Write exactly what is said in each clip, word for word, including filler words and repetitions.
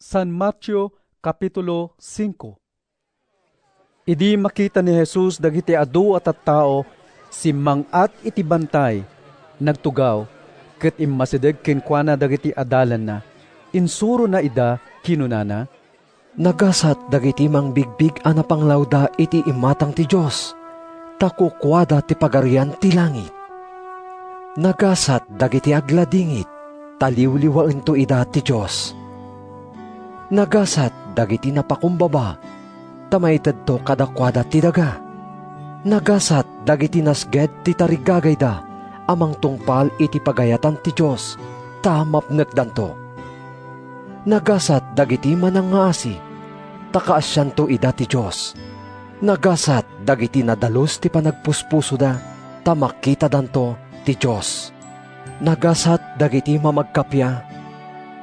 San Mateo, Kapitulo singko. Idi makita ni Jesus dagiti adu a tattao, simmang-at iti bantay, nagtugaw, ket immasideg kenkuana dagiti adalanna. Insurona ida, kinunana, "Nagasat dagiti mangbigbig a napanglawda iti imatang ti Dios, ta kukuada ti Pagarian ti langit. Nagasat dagiti agladingit, ta liwliwaento ida ti Dios. Nagasat dagiti napakumbaba, ta maitedto kadakuada ti daga. Nagasat dagiti nasged ti tarigagayda a mangtungpal iti pagayatan ti Dios, ta mapnekdanto. Nagasat dagiti manangngaasi, ta kaasianto ida ti Dios. Nagasat dagiti nadalus ti panagpuspusoda, ta makitadanto ti Dios. Nagasat dagiti mamagkappia,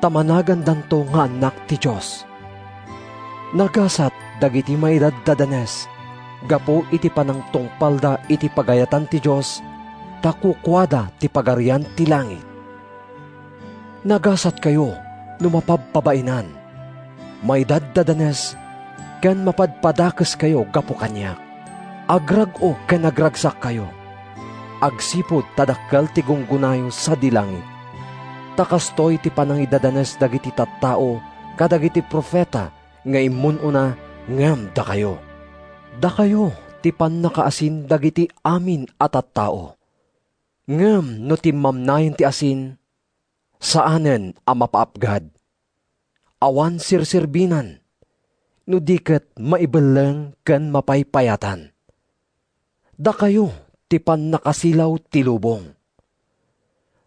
ta managandanto nga annak ti Dios. Nagasat dagiti maidaddadanes gapu iti panangtungpalda iti pagayatan ti Dios, ta kukuada ti Pagarian ti langit. Nagasatkayo no mapabpabainan, maidaddadanes, ken mapadpadakeskayo gapu kaniak. Agrag-o ken agragsakkayo, agsipud ta dakkel ti gunggonayo sadi langit. Ta kastoy ti panangidadanes dagiti tattao kadagiti profeta nga immun-una ngem dakayo. Dakayo ti pannakaasin dagiti amin a tattao. Ngem no timmamnayen ti asin, saanen a mapaapgad. Awan serserbinan, no di ket maibelleng ken mapaypayatan. Dakayo ti pannakasilaw ti lubong.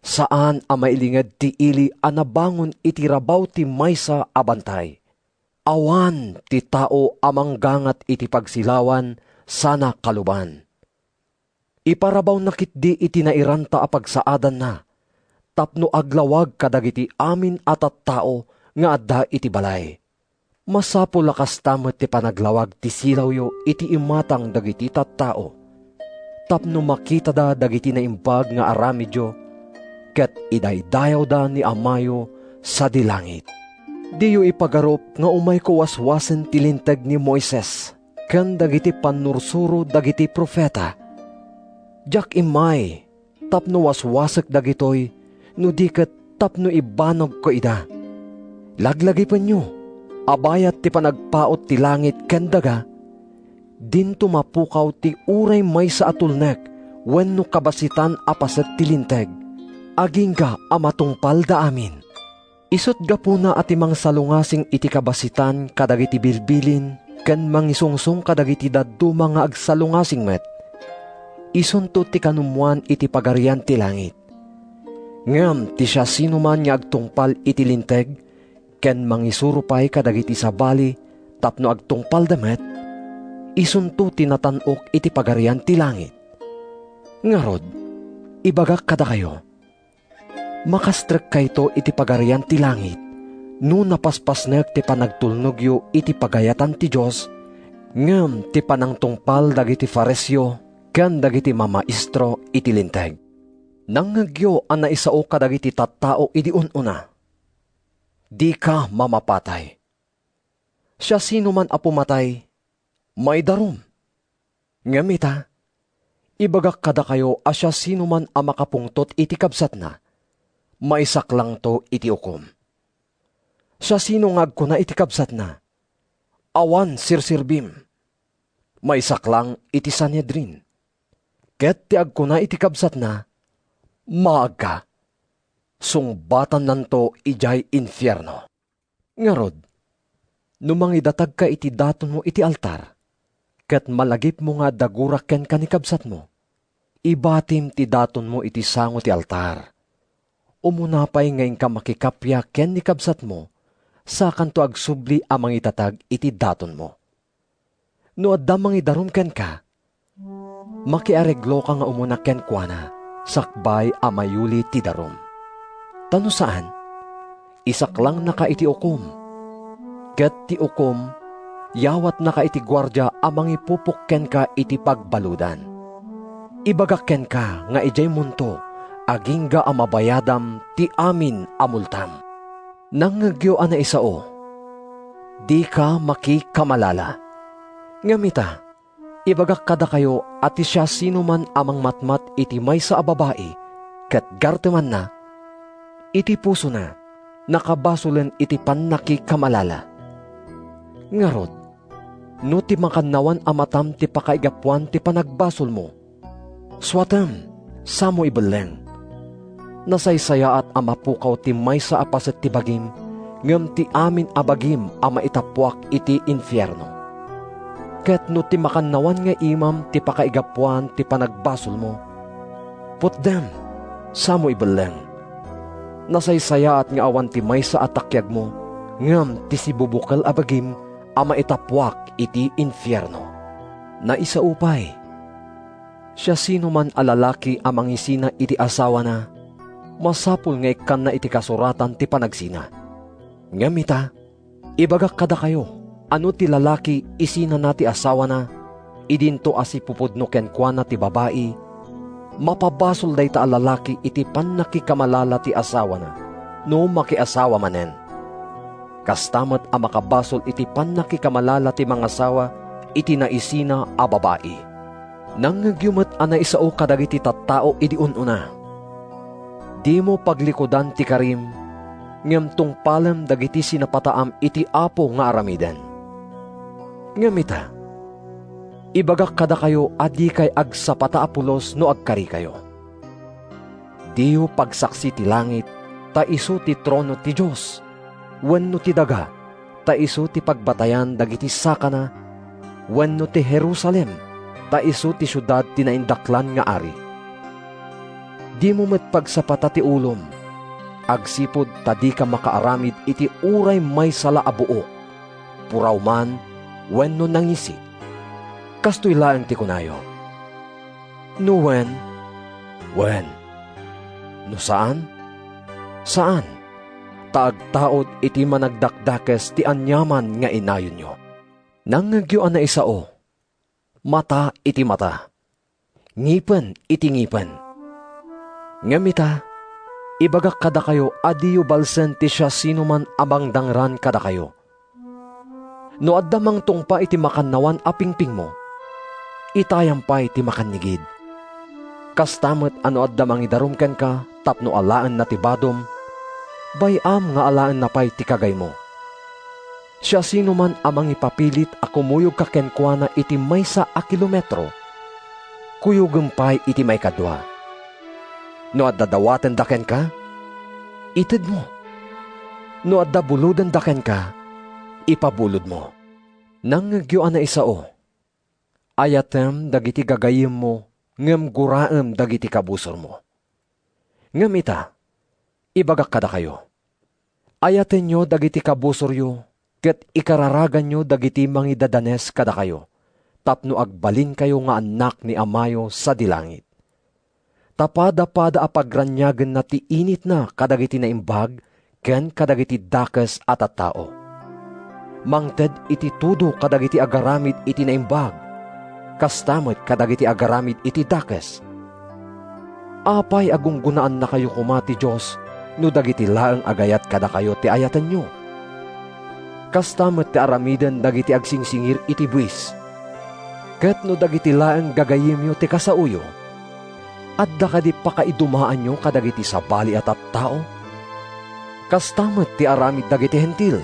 Saan a mailinged ti ili a nabangon iti rabaw ti maysa a bantay. Awan ti tao a manggangat iti pagsilawan sana kaluban. Iparabawna ketdi iti nairanta a pagsaadanna tapno aglawag kadagiti amin a tattao nga adda iti balay. Masapul a kasta met ti panaglawag ti silawyo iti imatang dagiti tattao, tapno makitada dagiti naimbag nga aramidyo ket idaydayawda ni Amayo sadi langit. Diyo ipagarup nga umayko waswasen ti Linteg ni Moises ken dagiti pannursuro dagiti profeta. Diak immay tapno waswasek dagitoy, no di ket tapno ibanagko ida. Laglagipenyo a bayat ti panagpaut ti langit ken daga, dinto mapukaw ti uray maysa a tulnek wenno kabasitan a paset ti Linteg, agingga a matungpalda amin. Isut' gapuna a ti mangsalungasing iti kabasitan kadagiti bilbilin ken mangisungsong kadagiti dadduma nga agsalungasing met, isunto ti kanummoan iti Pagarian ti Langit. Ngem ti siasinoman nga agtungpal iti Linteg ken mangisuro pay kadagiti sabali tapno agtungpalda met, isunto ti natan-ok iti Pagarian ti Langit. Ngarud, ibagak kadakayo, makastrekkayto iti Pagarian ti Langit no napaspasnek ti panagtulnogyo iti pagayatan ti Dios ngem ti panangtungpal dagiti Fariseo ken dagiti mamaestro iti Linteg. Nangngegyo a naisao kadagiti tattao idi un-una, "Dika mamapatay." Siasinoman a pumatay, maidarum. Ngem ita, ibagak kadakayo a siasinoman a makapungtot iti kabsatna, maisaklangto iti ukom. Siasino nga agkuna iti kabsatna, "Awan serserbim," maisaklang iti Sanhedrin. Ket ti agkuna iti kabsatna, "Maagka," sungbatannanto idiay infierno. Ngarud, no mangidatagka iti datonmo iti altar, ket malagipmo nga adda gura kenka ni kabsatmo, ibatim ti datonmo iti sango ti altar. Umuna pay nga inka makikappia ken ni kabsatmo, sakanto agsubli a mangidatag iti datonmo. No adda mangidarum kenka, makiaregloka nga umuna kenkuana sakbay a mayuli ti darum. Ta no saan, isaklangnaka iti ukom, ket ti ukom, yawatnaka iti guardia a mangipupok kenka iti pagbaludan. Ibagak kenka nga idiay munto, agingga a mabayadam ti amin a multam. Nangngegyo a naisao, dika makikamalala. Ngem ita, ibagak kadakayo a ti siasinoman a mangmatmat iti maysa a babai ket gartemanna, iti pusona, nakabasolen iti pannakikamalala. Ngarud, no ti makannawan a matam ti pakaigapuan ti panagbasolmo, suatem, samo ibelleng. Nasaysayaat a mapukaw ti maysa a paset ti bagim, ngem ti amin a bagim a maitappuak iti infierno. Ket no ti makannawan nga imam ti pakaigapuan ti panagbasolmo, putdem, samo ibelleng. Nasaysayaat nga awan ti maysa a takiagmo, ngem ti sibubukel a bagim a maitappuak iti infierno. Naisao pay, siasinoman a lalaki a mangisina iti asawana, masapul nga ikkanna iti kasuratan ti panagsina. Ngem ita, ibagak kadakayo a no ti lalaki isinana ti asawana, idinto a sipupudno kenkuana ti babai, mapabasol dayta a lalaki iti pannakikamalala ti asawana no makiasawa manen. Kasta met a makabasol iti pannakikamalala ti mangasawa iti naisina a babai. Nangngegyo met a naisao kadagiti tattao idi un-una. Dimo paglikudan ti karim, ngem tungpalem dagiti sinapataam iti Apo nga aramiden. Ngem ita, ibagak kadakayo a dikay agsapata a pulos no agkarikayo. Diyo pagsaksi ti langit, ta isu ti trono ti Dios, wenno ti daga, ta isu ti pagbatayan dagiti sakana, wenno ti Jerusalem, ta isu ti siudad ti naindaklan nga ari. Dimo met pagsapata ti ulom, agsipud ta dika makaaramid iti uray maysa la a buok, puraw man, wenno nangisi. Kastoy laeng ti kunayo. No wen, wen. No saan, saan. Ta agtaud iti managdakdakes ti aniaman nga inayonyo. Nangngegyo a naisao, mata iti mata, ngipen iti ngipen. Ngem ita, ibagak kadakayo a diyo balsen ti siasinoman a mangdangran kadakayo. No adda mangtungpa iti makannawan a pingpingmo, itayam pay ti makannigid. Kasta met a no adda mangidarum kenka tapno alaenna ti badom, bay-am nga alaenna pay ti kagaymo. Siasinoman a mangipapilit a kumuyogka kenkuana iti maysa a kilometro, kuyogem pay iti maikadua. No adda dawatenda kenka, itedmo. No adda bulodenda kenka, ipabulodmo. Nangngegyo a naisao, ayatem dagiti gagayyemmo ngem guraem dagiti kabusormo. Ngem ita, ibagak kadakayo, ayatenyo dagiti kabusoryo ket ikararaganyo dagiti mangidadanes kadakayo tapno agbalinkayo nga annak ni Amayo sadi langit. Ta padapada a pagraniagenna ti initna kadagiti naimbag ken kadagiti dakes a tattao. Mangted iti tudo kadagiti agaramid iti naimbag, kasta met kadagiti agaramid iti dakes. Apay a gunggonaannakayo koma ti Dios no dagiti laeng agayat kadakayo ti ayatenyo? Kasta met ti aramiden dagiti agsingsingir iti buis. Ket no dagiti laeng gagayyemyo ti kasaoyo, adda kadi pakaidumaanyo kadagiti sabali a tattao? Kasta met ti aramid dagiti Hentil.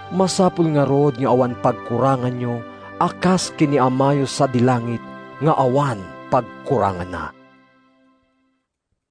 Masapul ngarud nga awan pagkuranganyo a kas ken ni Amayo sadi langit nga awan pagkuranganna.